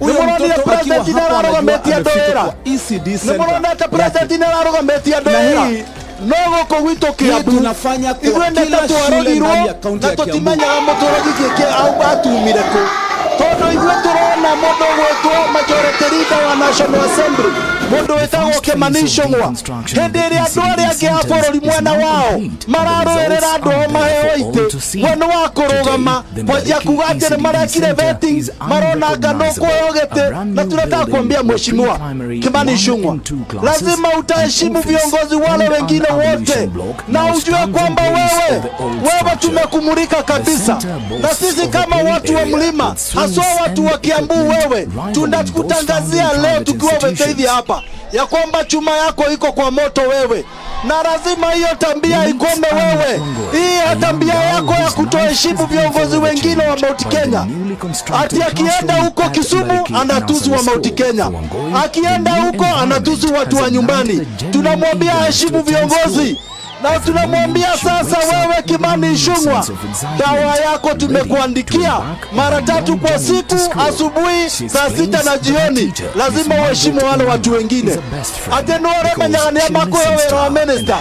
Huyo Nĩmũronire mtoto akiwa president hapo anajua nĩararũgamĩtie andũ amefika wĩra. kwa ECD center Nĩmũronete yake. president nĩararũgamĩtie andũ Na wĩra. hii No gũkũ gwitũ hii Kiambu tunafanya kwa ithuĩ nĩ kila ta shule twarogirwo ndani ya kaunti na ya Kiambu. tũtimenyaga mũtũrogi kĩkĩ au atumire kũ, tondũ ithuĩ tũrona mũndũ gwĩtwo majority leader wa National Assembly, mũndũ wĩtagwo Kimani Ichung'wa, hĩndĩ ĩrĩa andũ arĩa angĩ a bũrũri mwena wao mararũĩrĩra andũ ao maheo itĩ, we nĩ wa kũrũgama kwanjia kuga atĩ nĩ marekire vetting, marona anga nũkũheo gĩtĩ. Na tunataka kuambia Mheshimiwa Kimani Ichung'wa, lazima utaheshimu viongozi wale wengine wote, na ujue kwamba wewe tumekumulika kabisa, na sisi kama watu wa mlima, haswa watu wa Kiambu, wewe tunakutangazia leo tukiwa Witeithie hapa ya kwamba chuma yako iko kwa moto wewe, na lazima hiyo tabia ikome wewe. Hii tabia yako ya kutoheshimu viongozi wengine wa Mount Kenya, ati akienda huko Kisumu anatusi wa Mount Kenya, akienda huko anatusi watu wa nyumbani. Tunamwambia heshimu viongozi na tunamwambia sasa, wewe Kimani Ichung'wa, dawa yako tumekuandikia mara tatu kwa siku, asubuhi, saa 6 na jioni. Lazima uheshimu wale watu wengine. Atĩ nĩ ũremenyaga nĩ amakũhe wĩra wa minister,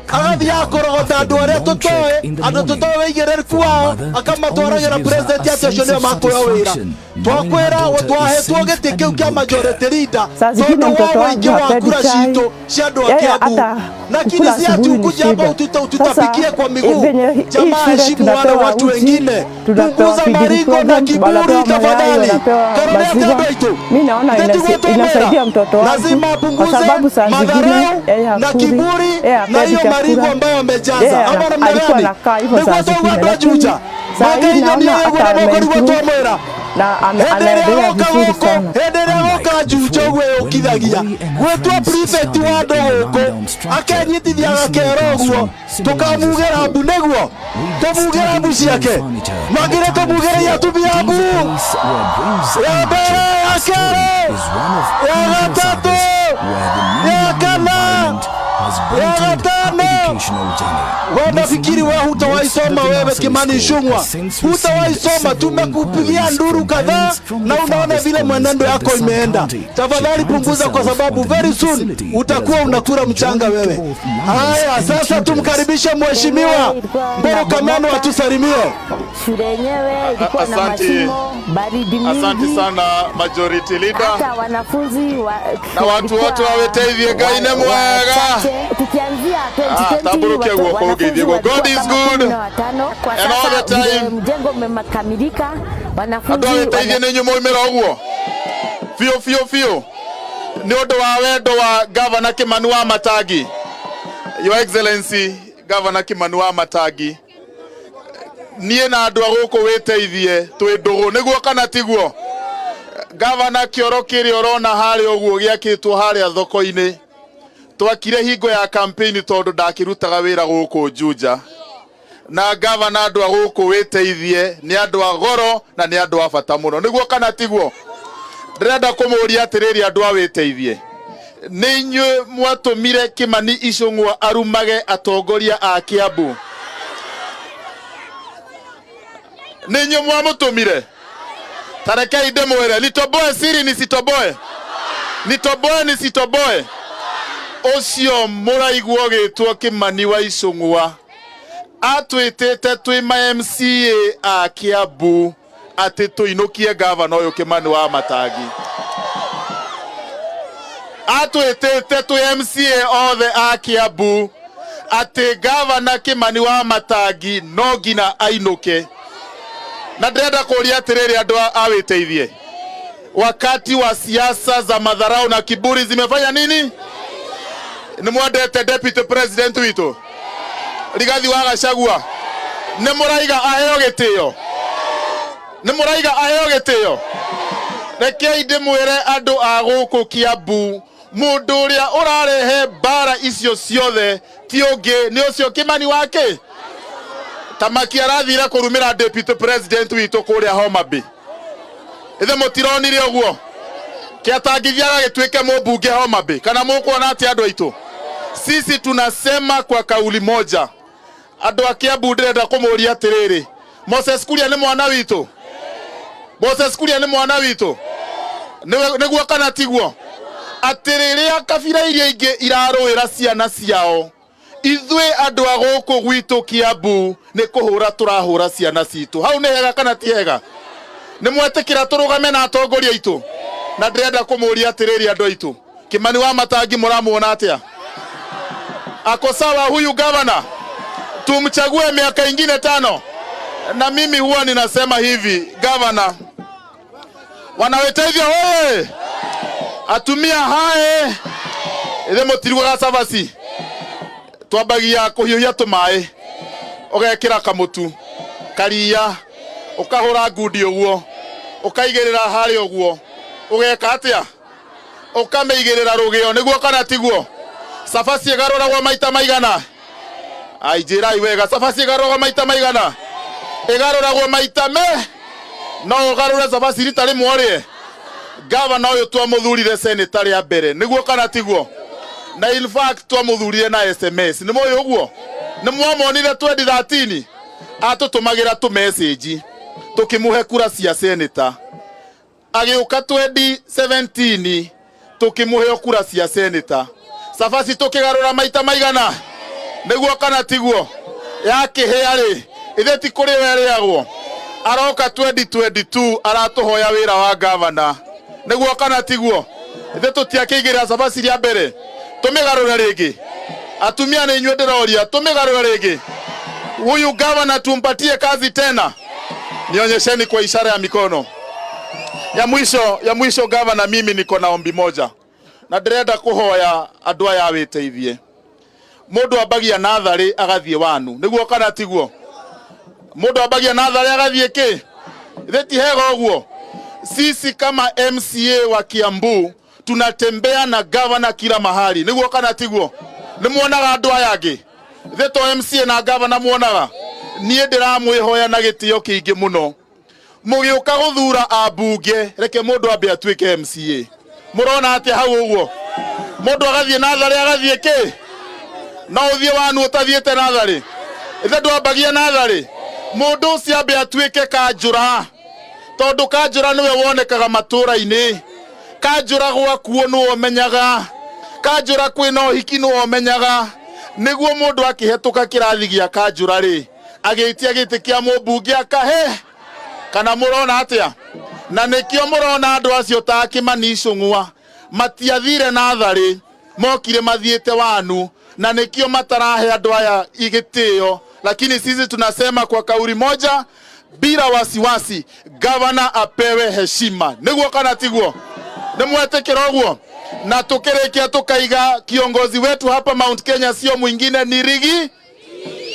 agathiĩ akorogota andũ arĩa tũtoĩ, andũ tũtoĩ wĩigĩrĩrĩku wao, akamatwaragĩra president atĩ acio nĩo makũheo wĩra. Twakwĩra twahetwo gĩtĩ kĩu kĩa majority leader Saa zingine tondũ wa mtoto wangu ũingĩ wa hapendi kura chai. citũ cia andũ a Yeye Kiambu, hata lakini kukula si ati asubuhi ni ukuja hapa shida. ututapikie Sasa kwa miguu. venye hii Jamaa, shule heshimu wale tunapewa watu uji, wengine, tunapewa punguza feeding maringo na program, kiburi wanapewa mayai, tafadhali. wanapewa Karolea maziwa. andũ aitũ. Mi naona Nĩtiguo twamwĩra, inasaidia mtoto wangu lazima kwa apunguze sababu saa zingine madharau yeye na hakuli, kiburi yeye na hapendi hiyo maringo chakula. ambayo amejaza Yeye ama namna alikuwa gani? anakaa hivyo Nĩguo saa twauga zingine, andũ a lakini Juja saa hii makainyania naona ũguo hata na moko nĩguo ameimprove twamwĩra na hĩndĩ ĩrĩa anaendelea goka vizuri gũkũ sana. hĩndĩ ĩrĩa goka Juja ũguo yũkithagia gwĩtua prefect wa andũ gũkũ, akenyitithia gakero ũguo, tũkamugĩra mbu nĩguo tũmugĩra mbu ciake magire tũmugĩre atumia mbu ya mbere, ya kerĩ, ya gatatũ, ya kana, ya gatano. Wewe nafikiri wewe hutawaisoma wewe Kimani Ichung'wa, hutawaisoma. Tumekupigia nduru kadhaa na unaona vile mwenendo yako imeenda. Tafadhali punguza, kwa sababu very soon utakuwa unakula mchanga wewe. Haya, sasa tumkaribishe Mheshimiwa Mburu Kameno atusalimie. Shule yenyewe ilikuwa na Asante. Mashimo, baridi mingi. Asante sana, majority leader. Hata wanafunzi wa, Na watu wote wawiteithie Ngai nĩ mwega. wachache. Tukianzia 2020 Tambũrũkia guoko wanafunzi ũgeithie guoko. walikuwa God is kama good. 15. Kwa And all sasa the time. vile mjengo umekamilika, wanafunzi Andũ awĩteithie nĩ inyuĩ mwaumĩra ũguo biũ biũ biũ nĩ ũndũ wa wendo wa Gavana Kimani wa Matangi. Your Excellency Gavana Kimani wa Matangi, niĩ na andũ a gũkũ wĩteithie twĩ ndũgũ, nĩguo kana tiguo? Gavana, kĩoro kĩrĩa ũrona harĩa ũguo gĩakĩtwo harĩa thoko-inĩ twakire hingo ya campaign tondũ ndakĩrutaga wĩra gũkũ Juja. Na gavana, andũ a gũkũ wĩteithie nĩ andũ a goro na nĩ andũ a bata mũno, nĩguo kana tiguo? Ndĩrenda kũmũria atĩrĩrĩ, andũ a wĩteithie, nĩ inyuĩ mwatũmire Kimani Ichung'wa arumage atongoria a Kiambu? Nĩ inyuĩ mwamũtũmire? Tarekei ndĩmwĩre, nitoboe siri nisitoboe, nitoboe nisitoboe, ũcio mũraigua ũgĩtwo Kimani wa Ichung'wa atwĩtĩte twĩ ma MCA a Kiambu atĩ tũinũkie gavana ũyũ Kimani wa Matangi. Atwĩtĩte twĩ MCA othe a Kiambu atĩ gavana Kimani wa Matangi no nginya ainũke. Na ndĩrenda kũria atĩrĩrĩ, andũ a wĩteithie, wakati wa siasa za madharau na kiburi zimefanya nini? Nĩ mwendete deputy president witũ Rigathi wa Gachagua? Nĩ mũraiga aheo gĩtĩo? Nĩ mũraiga aheo gĩtĩo? Rekei ndĩmwĩre, andũ a gũkũ Kiambu, mũndũ ũrĩa ũrarehe mbara icio ciothe ti ũngĩ nĩ ũcio Kimani wake Tamaki arathire kũrumĩra deputy president witũ kũrĩa Homa Bay. Ithe mũtironire ũguo kĩatangithia agagĩtuĩke mũmbunge Homa Bay? Kana mũkuona atĩ andũ aitũ, sisi tunasema kwa kauli moja. Andũ a Kiambu, ndĩrenda kũmũria atĩrĩrĩ, Moses Kuria nĩ mwana witũ? Moses Kuria nĩ mwana witũ? Nĩguo kana tiguo? Atĩ rĩrĩa kabira iria ingĩ irarũĩra ciana ciao, ithuĩ andũ a gũkũ gwitũ Kiambu nĩ kũhũra tũrahũra ciana citũ. Hau nĩ hega kana ti hega? Nĩ mwetĩkĩra tũrũgame na atongoria aitũ? Na ndĩrenda kũmũria atĩrĩrĩ, andũ aitũ, Kimani wa Matangi mũramuona atĩa? Ako sawa huyu gavana? Tumchague miaka ingine 5. Na mimi huwa ninasema hivi, gavana wanawetethia oye, atumia hae ithe mũtirugaga cabaci, twambagia kũhiũhia tũmaĩ, ũgekĩra kamũtu karia, ũkahũra ngundi ũguo, ũkaigĩrĩra harĩa ũguo, ũgeka atĩa? Ũkamĩigĩrĩra rũgĩo, nĩguo kana tiguo? Cabaci ĩgarũragwo maita maigana? Ai, njĩrai wega, cabaci ĩgarũragwo maita maigana? Ĩgarũragwo maita me no ũgarũre cabaci rita rĩmwe ũrĩe. Gavana ũyũ twamũthurire seneta rĩa mbere, nĩguo kana tiguo? Na in fact twamũthurire na SMS. Nĩ mũĩ ũguo? Nĩ mwamonire 2013 atũtũmagĩra tũ message tũkĩmũhe kura cia seneta, agĩũka 2017 tũkĩmũhe kura cia seneta. Cabaci tũkĩgarũra maita maigana? Nĩguo kana tiguo? Yakĩhĩa rĩ, ithe ti kũrĩ we ĩrĩagwo. Aroka 2022 aratũhoya wĩra wa gavana, nĩguo kana tiguo? Ithe tũtiakĩigĩrĩra cabaci rĩa mbere, tũmĩgarũre rĩngĩ. Atumia nĩ inyuĩ ndĩroria, tũmĩgarũre rĩngĩ. Huyu gavana tumpatie kazi tena? Nionyesheni kwa ishara ya mikono. Ya mwisho, ya mwisho gavana, mimi niko na ombi moja na ndĩrenda kũhoya andũ aya wĩteithie. Mũndũ ambagia natharĩ agathiĩ wanu, nĩguo kana tiguo? Mũndũ ambagia natharĩ agathiĩ kĩ? Ithe ti hega ũguo? Sisi kama MCA wa Kiambu tunatembea na gavana kila mahali, nĩguo kana tiguo? Nĩ muonaga andũ aya angĩ? Ithe to MCA na gavana muonaga? Niĩ ndĩramwĩhoya na gĩtĩo kĩingĩ mũno, mũgĩũka gũthura ambunge, reke mũndũ ambe atuĩke MCA. Mũrona atĩa hau ũguo? Mũndũ agathiĩ natharĩ agathiĩ kĩ? No ũthiĩ wanu ũtathiĩte natharĩ? Ithe ndwambagia natharĩ? Mũndũ ũcio ambe atuĩke kanjũra, tondũ kanjũra nĩwe wonekaga matũũra-inĩ, kanjũra gwakuo nĩwe ũmenyaga, kanjũra kwĩna ũhiki nĩwe ũmenyaga. Nĩguo mũndũ akĩhetũka kĩrathi gĩa kanjũra rĩ, agĩtia gĩtĩ kĩa mũmbunge akahe. Kana mũrona atĩa? Na nĩkĩo mũrona andũ acio ta Kimani Ichung'wa matiathire natharĩ, mokire mathiĩte wanu, na nĩkĩo matarahe andũ aya igĩtĩo. Lakini sisi tunasema kwa kauli moja, bila wasiwasi, gavana apewe heshima. Nĩguo kana tiguo? Nĩ mwetĩkĩra ũguo? Na tukĩrĩkia tukaiga kiongozi wetu hapa Mount Kenya sio mwingine ni Rigi.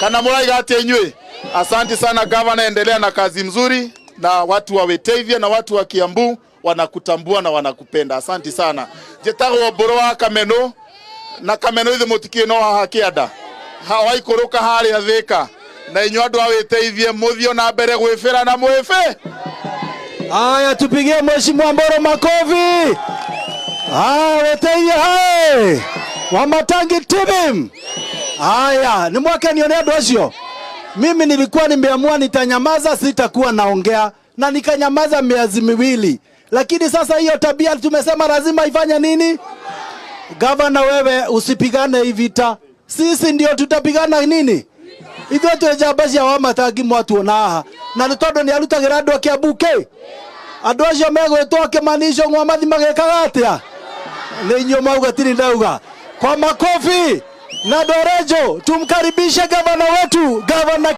Kana mũraiga atĩa inyuĩ? Asante sana gavana, endelea na kazi mzuri, na watu wa Witeithie na watu wa Kiambu wanakutambua na wanakupenda. Asante sana. Njĩtagwo Mbũrũ wa Kameno, na Kameno ithe mũtikĩ no haha kĩanda waikũrũka harĩa Thĩka, na inyuĩ andũ a Wĩteithie mũthiĩ na mbere gwĩbĩra na mwĩbĩ. Haya, tupigie Mheshimiwa Mboro makofi. Haya, Witeithie hai Wamatangi timim. Haya, ni mwakenio nĩ andũ acio. Mimi nilikuwa nimeamua nitanyamaza, sitakuwa naongea, na nikanyamaza miezi 2, lakini sasa hiyo tabia tumesema lazima ifanye nini? Gavana, wewe usipigane hii vita, sisi ndio tutapigana nini? Ithuĩ twĩ njamba cia Wamatangi mwatuona haha, na nĩ tondũ nĩ arutagĩra andũ a Kiambu kĩ? Andũ acio megwĩtwo Kimani Ichung'wa mathi magĩkaga atĩa? Nĩ inyuĩ mauga, tiri ndauga. Kwa makofi na dorejo tumkaribishe gavana wetu, gavana.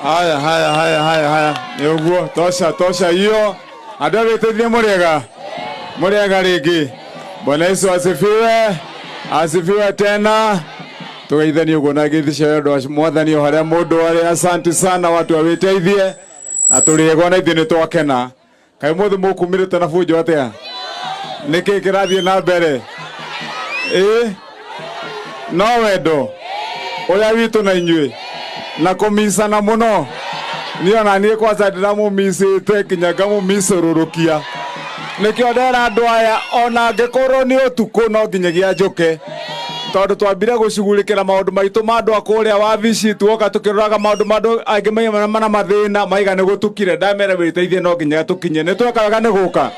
Haya, haya, haya, haya, haya, nĩ ũguo. Tosha, tosha hiyo. Andũ a Wĩteithie, mũrĩega, mũrĩega rĩngĩ. Bwana Yesu asifiwe, asifiwe tena. Tugeithanie ũguo na ngeithi cia wendo wa mwathani o harĩa mũndũ arĩ. Asante sana watu wa Wĩteithie, na tũrĩegwa na ithuĩ nĩ twakena. Kaĩ mũthĩ mũkumĩrĩte na bunjo atĩa? Nĩkĩ kĩrathiĩ na mbere? Ĩ no wendo ũrĩa witũ na inyuĩ na kũmicana mũno. Niĩ ona niĩ kwanza ndĩramũmicĩte nginya ngamũmicũrũrũkia. Nĩkĩo ndera andũ aya, ona angĩkorwo nĩ ũtukũ, no nginyagia njũke, tondũ twambire gũcugurĩkĩra maũndũ maitũ ma andũ a kũrĩa wabici, tuoka tũkĩroraga maũndũ ma andũ angĩ maimana na mathĩna maiga nĩ gũtukire. Ndamera Wĩteithie no nginya tũkinye. Nĩ tweka wega nĩ gũka.